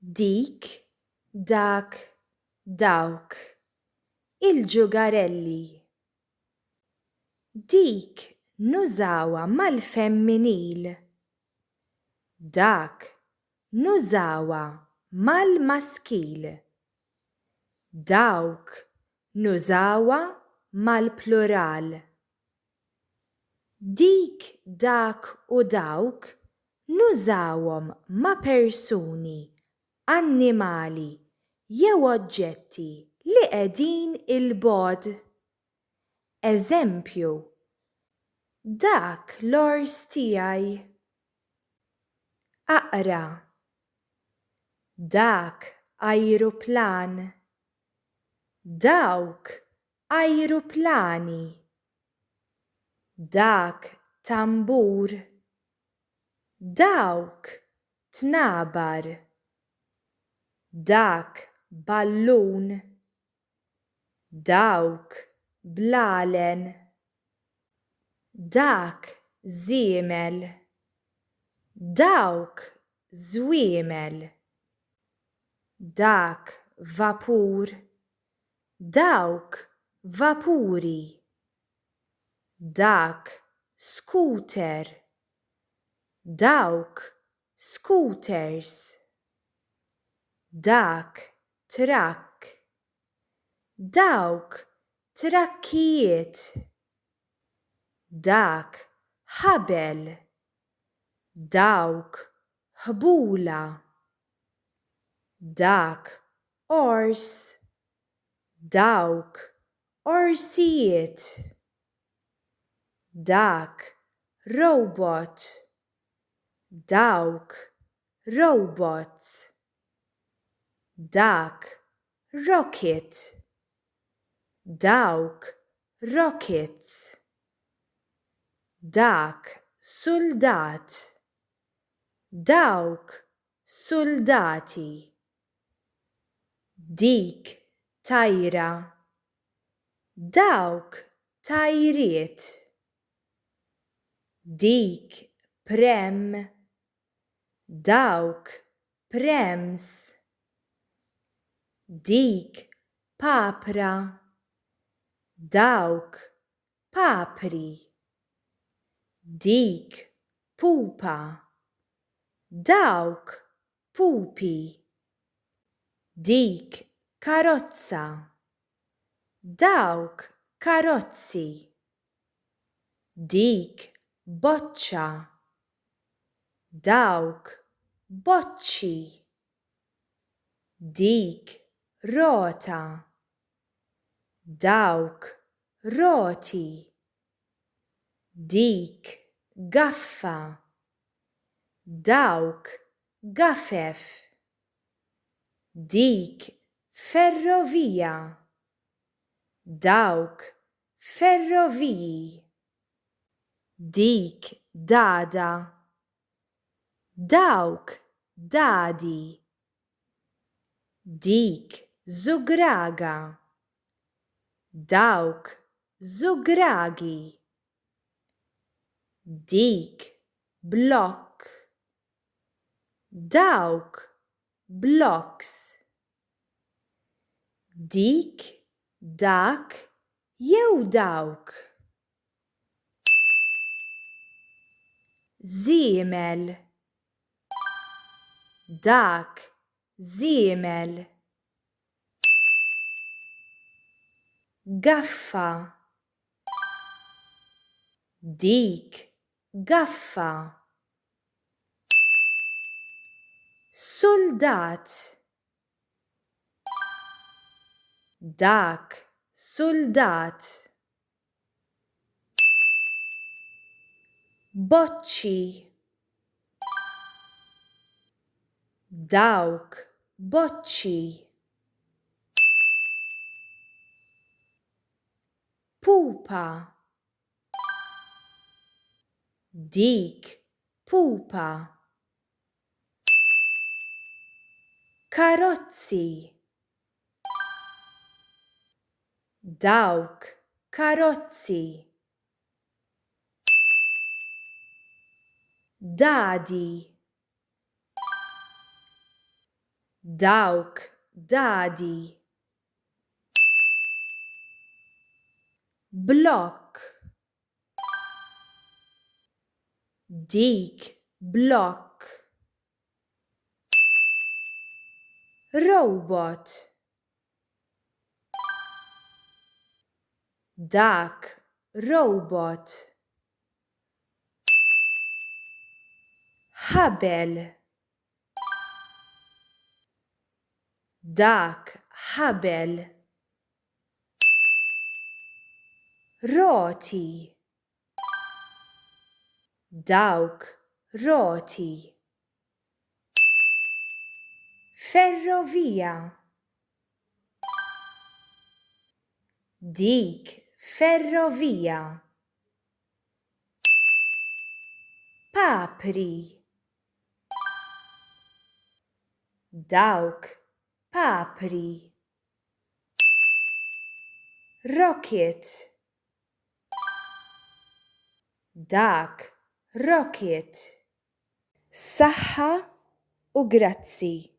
Dik, dak, dawk. Il-ġugarelli. Dik nużawha mal-femminil. Dak nużawha mal-maskil. Dawk nużawha mal-plural. Dik, dak u dawk nużawhom ma' persuni, annimali jew oġġetti li qegħdin 'il bogħod. Eżempju, Dak l-għors tiegħi. Aqra. Dak ajruplan. Dawk ajruplani. Dak tambur. Dawk tnabar. Dak ballun. Dawk blalen. Dak żiemel. Dawk żwiemel. Dak vapur. Dawk vapuri. Dak skuter. Dawk scooters. Dak trakk. Dawk trakkijiet. Dak ħabel. Dawk ħbula. Dak għors. Dawk għorsijiet. Dak robot. Dawk robots. Dak rocket. Dawk rockets. Dak suldat. Dawk suldati. Dik tajra. Dawk tajriet. Dik prem. Dawk prems. Dik papra. Dawk papri. Dik pupa. Dawk pupi. Dik karozza. Dawk karozzi. Dik boċċa. Dawk boċċi. Dik rota. Dawk roti. Dik gaffa. Dawk gafef. Dik ferrovija. Dawk ferroviji. Dik dada. Dawk dadi. Dik żugraga. Dawk żugragi. Dik blokk. Dawk blokks. Dik, dak jew dawk. Żiemel. Dak żiemel. Gaffa. Dik gaffa. Suldat. Dak suldat. Boċċi. Dawk boċċi. Pupa. Dik pupa. Karozzi. Dawk karozzi. Dadi. Dawk dadi. Blokk. Dik blokk. Robot. Dak robot. Ħabel. Dak ħabel. Roti. Dawk roti. Ferrovija. Dik ferrovija. Papri. Dawk papri. Rocket. Dak rocket. Saħħa u grazzi.